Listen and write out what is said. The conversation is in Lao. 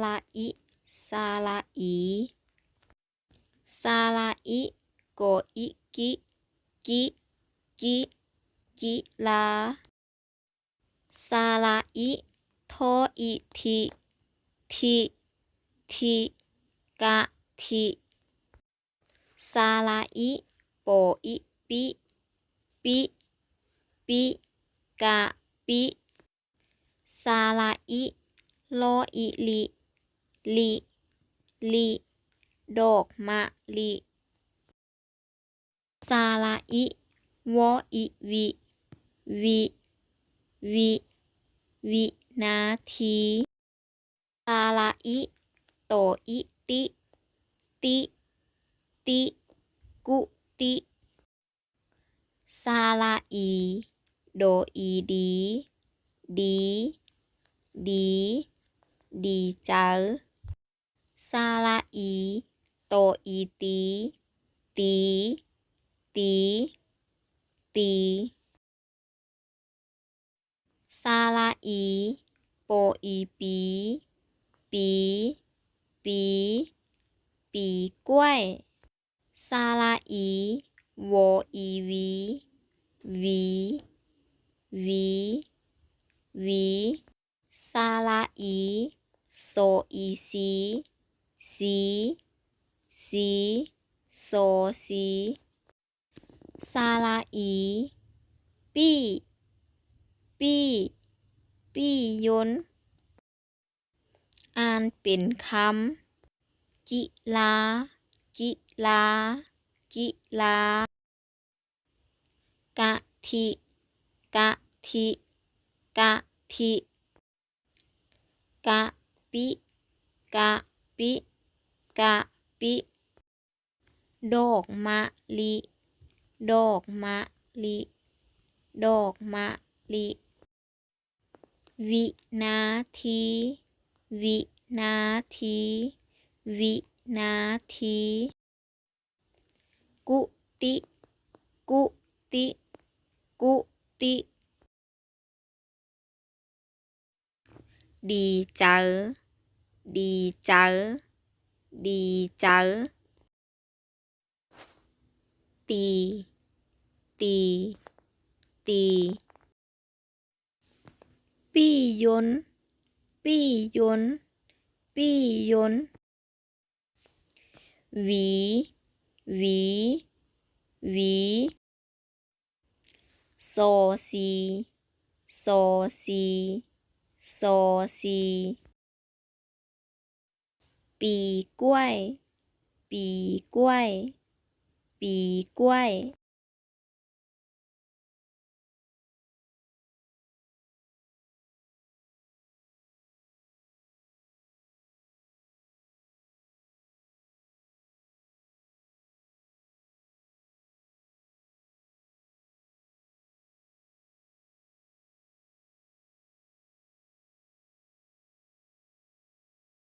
ລະອິ ສະລະອີ. ສະລະອິ ກໍອິ ກິ ກິ ກິ ກິລາ. ສະລະອິ ທໍອິ ທິ ທິ ທິ ກະ ທິ. ສະລະອິ ປໍອິ ປິ ປິ ປິ ກະ ປິ. ສະລະອິ ລໍອິ ລິ ລິ ລິ ດອກມະລິ. ສະລະອິ ວໍອິ ວິ ວິ ວິ ວິນາທີ. ສະລະອິ ຕໍອິ ຕິ ຕິ ຕິ ກຸຕິ. ສະລະອີ ດໍອີ ດີ ດີ ດີ ດີໃຈ. ສະລະອີ ຕໍອີ ຕີ ຕີ ຕີ ຕີ. ສະລະອີ ປໍອີ ປີ ປີ ປີ ປີກ້ວຍ. ສະລະອີ ວໍອີ ວີ ວີ ວີ ວີ. ສະລະອີ ຊໍອີ ຊີ ຊີ ຊີ ຊໍຊີ. ສະລະອີ ປີ້ ປີ້ ປີ້ຍົນ. ອ່ານເປັນຄຳ ກິລາ ກິລາ ກິລາ. ກະທິ ກະທິ ກະທິ. ກະປິ ກະປິ ກະປິ. ດອກມະລິ ດອກມະລິ ດອກມະລິ. ວິນາທີ ວິນາທີ ວິນາທີ. ກຸຕິ ກຸຕິ ກຸຕິ. ດີໃຈ ດີໃຈ ດີໃຈ. ຕີ ຕີ ຕີ. ປີ້ຍົນ ປີ້ຍົນ ປີ້ຍົນ. ຫວີ ຫວີ ຫວີ. ຊໍຊີ ຊໍຊີ ຊໍຊີ. ປີກ້ວຍ ປີກ້ວຍ ປີກ້ວຍ.